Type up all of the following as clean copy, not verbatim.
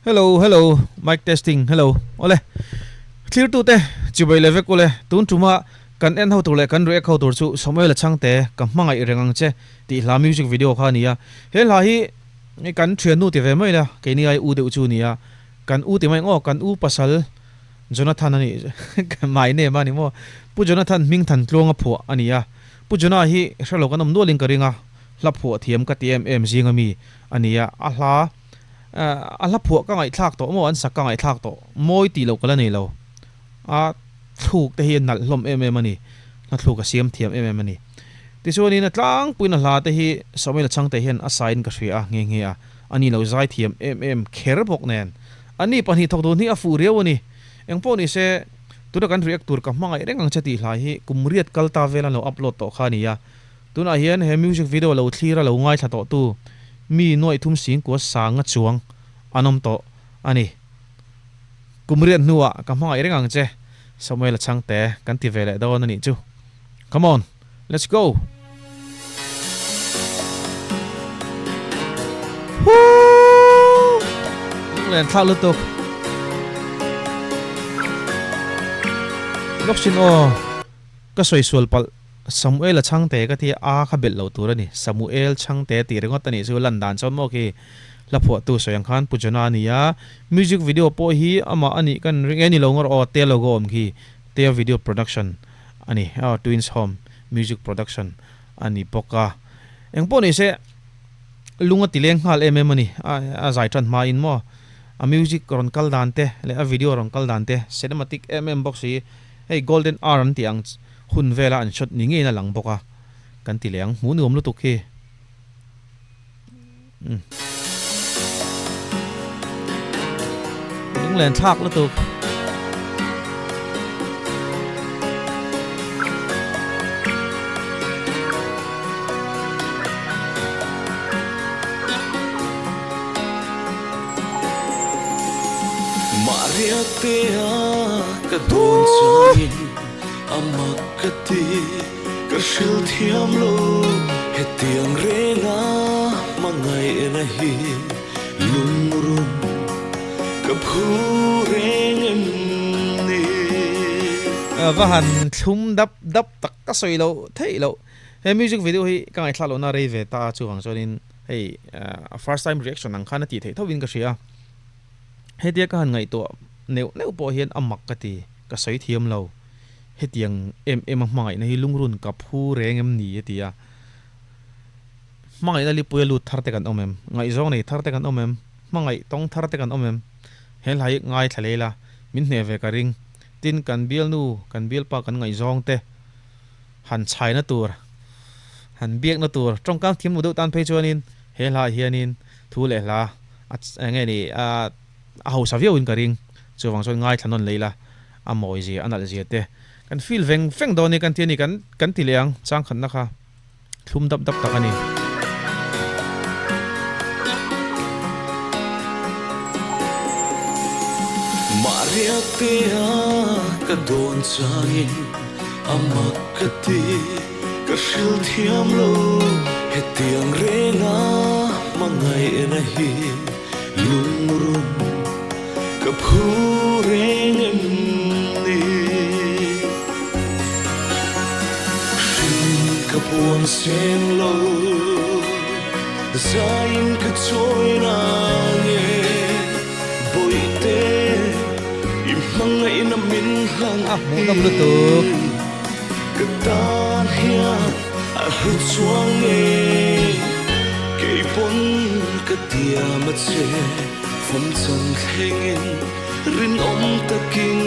Hello hello mic testing hello awle thlirtute chibai leh vek ule tun tuma kan en ho tur leh kan react ho tur chu Samuel a chhangte ka hmangaih reng ang che tih hla music video kha a ni a he hla hi kan thiannu ti ve mai la keini ai u deuh chu a ni a kan u ti mai ang aw kan u pasal Jonathan a ni my name a ni maw Pu Jonathan hming than tluang a phuah a ni a Pu Jonah hi hrelo kan awm nualin ka ring a hla phuah thiam ka ti em em zinga mi a ni a a hla A hla phuah ka ngaihthlak tawh maw an sak ka ngaihthlak tawh mawi tih loh ka la nei lo. A thluk te hi a nalh hlawm em em a ni. Hla thluk a siam thiam em em a ni. Tichuanin a tlangpuiin a hla te hi Samuel a chhangte hian a sain ka hria a nghe nghe a. A ni lo zai thiam em em kher bawk nen. A ni pahnih thawk dun hi a fuh riau a ni. Engpawh ni se tuna kan react tur ka hmangaih reng ang che tih hlai hi kum riat kal ta vel an lo upload tawh kha a ni a. Tunah hian he music video lo thlir a lo ngaithla tawh tu mi nuaih thum singkua sanga chuang an awm tawh a ni. Kum riat hnuah ka hmangaih reng ang che Samuel a chhangte kan ti ve leh dawn a nih chu. Come on, let's go! Woo! Lunglen thlak lutuk. Lawksin aw, ka sawi sual palh. Samuel a chhangte ka ti a kha belh lo tur a ni. Samuel chhangte tih ringawt a nih chu lan dan chuan maw khi hla phuahtu sawi ang khan Pu Jonah a ni a. Music video pawh hi amah a nih kan ring e ni lo ngawr aw Tea logo awm khi Tea video production a ni aw Twins Home music production a ni bawk a. Engpawh ni se lung a ti leng nghal em em a ni a zai tan hma in maw a music rawn kal dan te leh a video rawn kal dan te cinematic em em bawk si hei golden hour an tih ang Hun vela an shot ni ngeiin a lang bawk a, kan ti leh ang. Hmuh nuam lutuk hi. Umm. Lunglen thlak lutuk. Mahriat te a ka dawn changin. A mak ka ti, ka hril thiam lo. Hetiang renga hmangaihna hi lungrun ka phu reng em ni? Va han thlum dap dap tak ka sawi loh theih loh. He music video hi ka ngaihthlak lohna rei ve ta a, chuvang chuanin hei a first time reaction ang khan a tih theih tho in ka hria. Hetia ka han ngaihtuah neuh neuh pawh hian a mak ka ti. Ka sawi thiam lo. Hetiang em em a hmangaihna hi lungrun ka phu reng em ni? a ti a. Hmangaihna lipuia lut thar te kan awm em? Ngaihzawng nei thar te kan awm em? Hmangaih tawng thar te kan awm em? He hla hi ngaithla leh ila, min hneh ve ka ring. Tin, kan bialnu, kan bialpa kan ngaihzawng te han chhaina tur, han biakna tur tawngkam thiam lo deuh tan phei chuanin he hlaah hianin thu leh hla a eng nge ni a A hausa viau in ka ring. Chuvang chuan ngaithla nawn leh ila a mawi zia, a nalh zia te kan feel veng veng dawn a ni kan ti a ni kan kan ti leh ang changkhatna kha thlum dap dap tak a ni. Mahriat te a ka dawn changin a mak ka ti ka hril thiam lo hetiang renga hmangaihna hi. Lungrun ka phu reng em ni? Hrin ka puang seng lo, zaiin ka chawi na nge? Bawihte, i hmangaihna min hlang A hmuhnawm lutuk. Ka tan hian a hlu chuang nge? Keipawn ka tiam a che, fam chan thlengin rinawm takin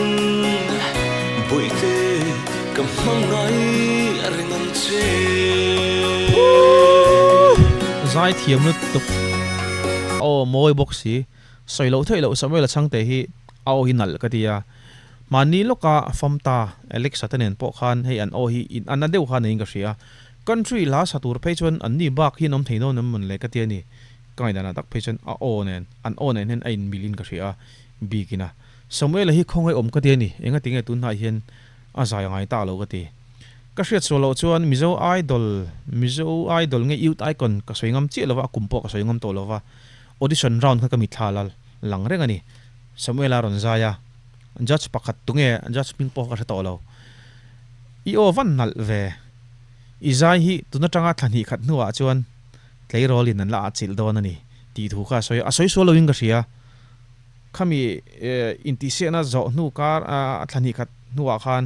Bawihte ka hmangaih a ring ang che. Zai thiam lutuk. Aw mawi bawk si. Sawi loh theih loh Samuel a chhangte hi a aw hi nalh ka ti a. Mahni lawka famta Alexa te nen pawh khan hei an aw hi in anna deuh kha niin ka hria. Country hla sa tur phei chuan an ni bak hi an awm thei dawn em mawn le ka ti a ni. Ka ngaihdan ah tak phei chuan a aw nen an aw nen hian a in mil in ka hria a bikin a. Samuel a hi khawngaih awm ka ti a ni. Enga tinge tun hnai hian a zai ngai ta lo ka ti. Ka hriat sual loh chuan Mizo Idol Mizo Idol nge Youth Icon ka sawi ngam chiah lova a kum pawh ka sawi ngam tawh lova audition round kha ka mitthla lal. lang reng a ni. Samuela rawn zai a, judge pakhat tunge judge hming pawh ka hre tawh lo. I aw van nalh ve. I zai hi tun atanga thla hnih khat hnuah chuan tleirawlin an la ahchilh dawn a ni tih thu kha a sawi a, a sawi sual loin ka hria. Khami intihsiahna zawh hnu kar a thla hnih khat hnuah khan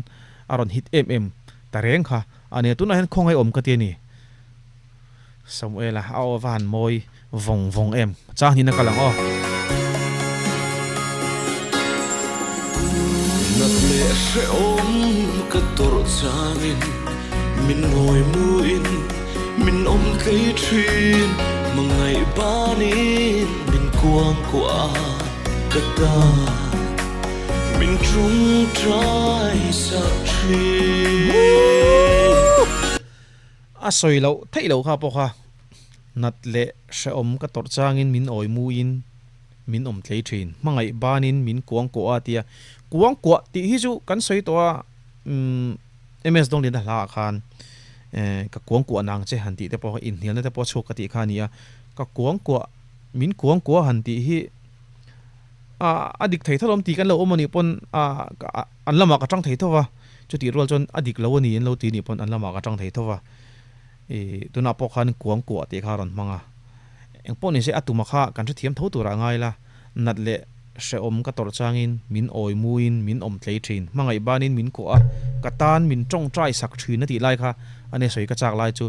a rawn hit em em ta reng kha a nia. Tunah hian khawngaih awm ka ti a ni. Samuela a aw va han mawi vawng vawng em. Chang hnin a kal ang aw. Nat leh hrehawm ka tawrh changin min ngawi muin min awm tlei thin hmangaih banin min kuang kuah a ka tan min tawngtai sak thin. A sawi loh theih loh kha pawh kha nat leh hrehawm ka tawrh changin min awi muin min awm tlei thin. Hmangaih banin min kuang kuah a tia. Kuang kuah tih hi chu kan sawi tawh a, umm MS Dawngliana hla ah khan ka kuang kuah nang che han tih te pawh kha inhnialna te pawh a chhuak ka tih kha a ni a. Ka kuang kuah, min kuang kuah han tih hi a dik thei tho lo awm tih kan lo awm a nih pawn an lamah ka tang thei tho va. Chutih rual chuan a dik lo a ni an lo ti nih pawn an lamah ka tang thei tho va. Ih tunah pawh khan kuang kuah tih kha a rawn hmang a. Eng pawh ni se a tuma kha kan hrethiam tho turah ngai la. Nat leh hrehawm ka tawrh changin min awi muin min awm tlei thin. Hmangaih banin min kuah a, ka tan min tawngtai sak thin a tih lai kha a nia sawi ka chak lai chu.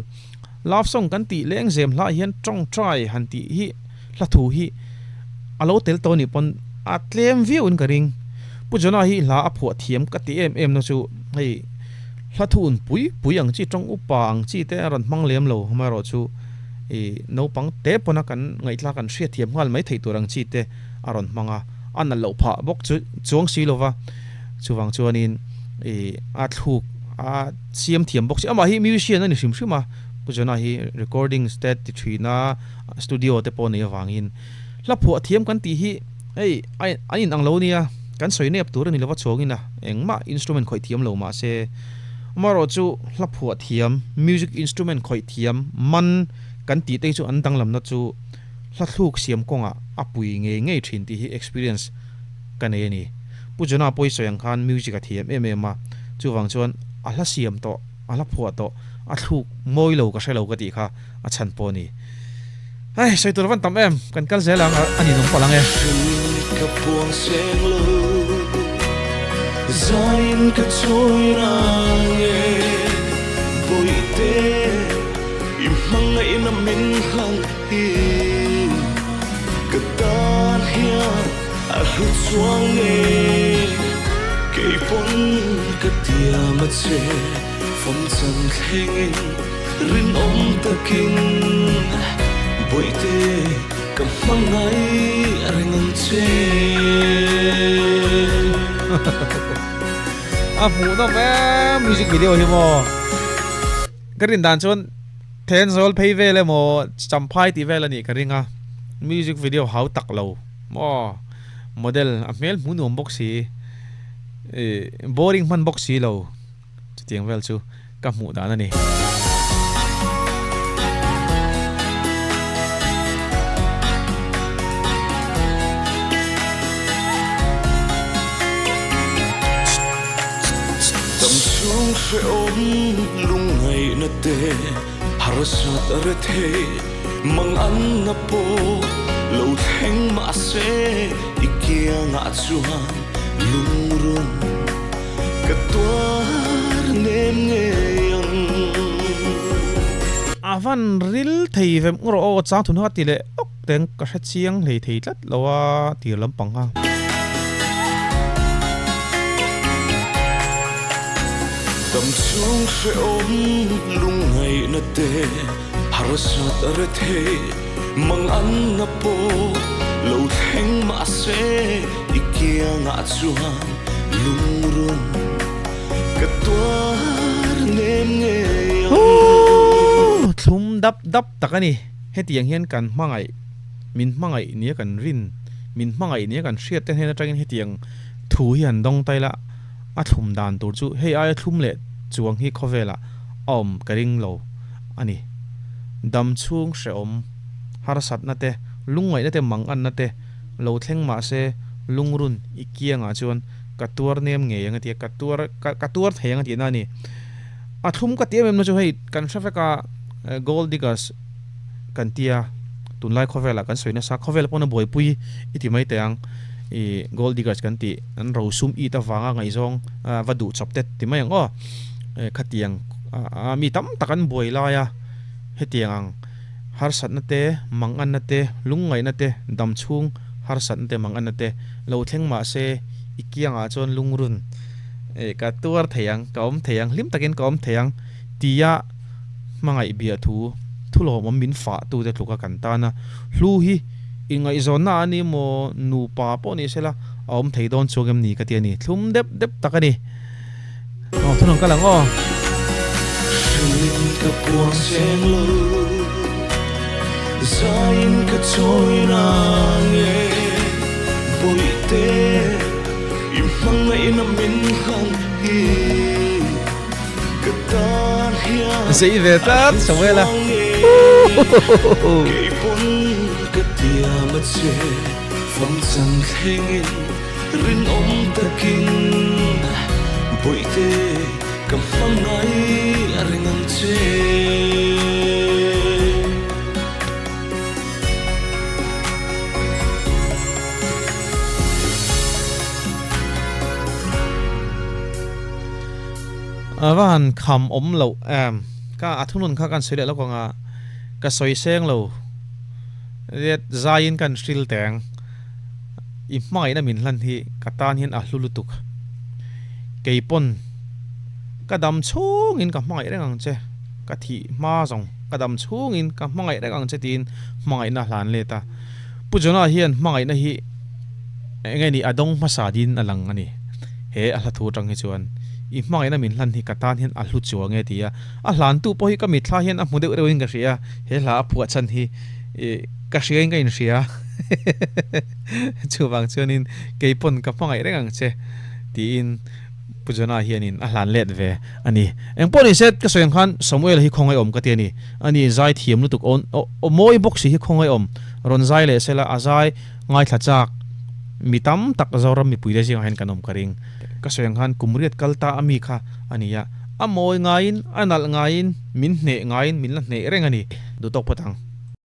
Love song kan tih leng zem hlah hian tawngtai han tih hi hla thu hi a lo tel tawh nih pawn a tlem viau in ka ring. Pu Jonah hi hla a phuah thiam ka ti em em na chu hei hla thu un pui pui ang chi tawng upa ang chi te a rawn hmang lem lo amaherawh chu ih naupang te pawna kan ngaihthlak kan hriat thiam nghal mai theih tur ang chi te a rawn hmang a, a nalh loh phah bawk chu chuang si lova chuvang chuanin ih a thluk a siam thiam bawk si amah hi musician a ni hrim hrim a Pu Jonah hi recordings te ti thin a studio te pawh nei avangin hla phuah thiam kan tih hi hei a in ang lo nia kan sawi nep tur a ni lova chuangin a engmah instrument khawih thiam lo mahse amaherawh chu hla phuah thiam music instrument khawih thiam man kan tih te hi chu an danglamna chu hla thluk siam kawngah a pui ngei ngei thin tih hi experience ka nei a ni. Pu Jonah pawh i sawi ang khan music a thiam em em a chuvang chuan a hla siam tawh A hla phuah tawh, a thluk mawi lo ka hre lo ka tih kha a chhan pawh a ni. Hei, sawi tur a van tam em, kan kal zel ang, a ninawm palh ang e. Hrin ka puang seng lo, zain ka chawi rang e, Bawihte i hmangaihna min hlang hi ka tan hian a hlu chuang e, kei pawn ka tiam a che fam chan thlengin rinawm takin Bawihte ka hmangaih reng ang che. A hmuhnawm em music video hi maw ka rin dan chuan Thenzawl phei vel emaw Champhai tih vel a nih ka ring a music video hau tak lo maw model a hmel hmuh nuam bawk si ih boring hman bawk si lo chutiang vel chu ka hmuh dan a ni. Dam chhung hrehawm lungngaihna te harsat a re thei mang an na pawh lo thleng mahse i kiangah chuan lungrun ka tuar nem ngei ang. A van ril thei vem rawh aw chang thun kha ti leh awk teng ka hre chiang hlei thei tlat lo a tir lampang kha. Dam chhung hrehawm lungngaihna te harsat a re thei mang an na pawh lo thleng mahse i kiangah chuan lungrun ka tuar nem ngei ang. Huu! Thlum dap dap tak a ni. Hetiang hian kan hmangaih, min hmangaih nia kan rin, min hmangaih nia kan hriat te hnen atangin hetiang thu hi han dawng taila a thlum dan tur chu hei aia thlum leh chuang hi khawvelah a awm ka ring lo a ni. Dam chhung hrehawm, harsatna te, lungngaihna te, manganna te. lo thleng mah se lungrun i kiangah chuan ka tuar nem ngei ang a ti a, ka tuar ka tuar thei ang a tihna a ni. A thlum ka ti em em na chu hei kan hre vek a gold diggers kan tia tunlai khawvelah kan sawi nasa khawvel pawna buaipui i ti mai teh ang i gold diggers kan tih an rosum it avanga ngaihzawng va duh chawp te ti mai ang aw khatiang a mi tam tak an buai lai a hetiang ang harsatna te manganna te lungngaihna te dam chhung harsatna te manganna te lo thleng mah se i kiangah chuan lungrun ka tuar thei ang ka awm thei ang hlim takin ka awm thei ang tia hmangaih biah thu thulawmawm min fah tute tluka kan tan a, hlu hi inngaihzawnna a ni maw nupa pawh ni sela a awm thei dawn chuang em ni ka ti a ni, thlum dep dep tak a ni. Aw thunun kal ang aw. Hrilhin ka puang seng lo, zaiin ka chawi nang e, Bawihte i hmangaihna min hlan hi. Zei ve tlat Samuel a. A va han kham awm loh em. Ka a thunun kha kan sawi leh lawk ang a, ka sawi seng lo. Riat zaiin kan hril teng. I hmangaihna min hlan hi ka tan hian a hlu lutuk. Kei pawn ka dam chhungin ka hmangaih reng ang che, ka thih hma zawng ka dam chhungin ka hmangaih reng ang che tiin hmangaihna a hlan let a. Pu Jonah hian hmangaihna hi eng nge ni a dawng hmasa din a lang a ni. He a hla thu atang hi chuan i hmangaihna min hlan hi ka tan hian a hlu chuang e ti a, a hlantu pawh hi ka mitthla hian a hmu deuh reuhin ka hria, he hla a phuah chhan hi ka hriain ka inhria chuvang chuanin keipawn ka hmangaih reng ang che tiin Pu Jonah hianin a hlan let ve a ni. Engpawh ni se ka sawi ang khan Samuel hi khawngaih awm ka ti a ni. Ani zai thiam lutuk aw mawi bawk si hi khawngaih awm rawn zai leh sela a zai ngaithla chak mi tam tak Zoram mipuite zingah hian kan awm ka ring. Ka sawi ang khan kum riat kal ta a mi kha a ni a, a mawi ngaiin a nalh ngaiin min hneh ngaiin min la hneh reng a ni. Duhtawk phawt ang.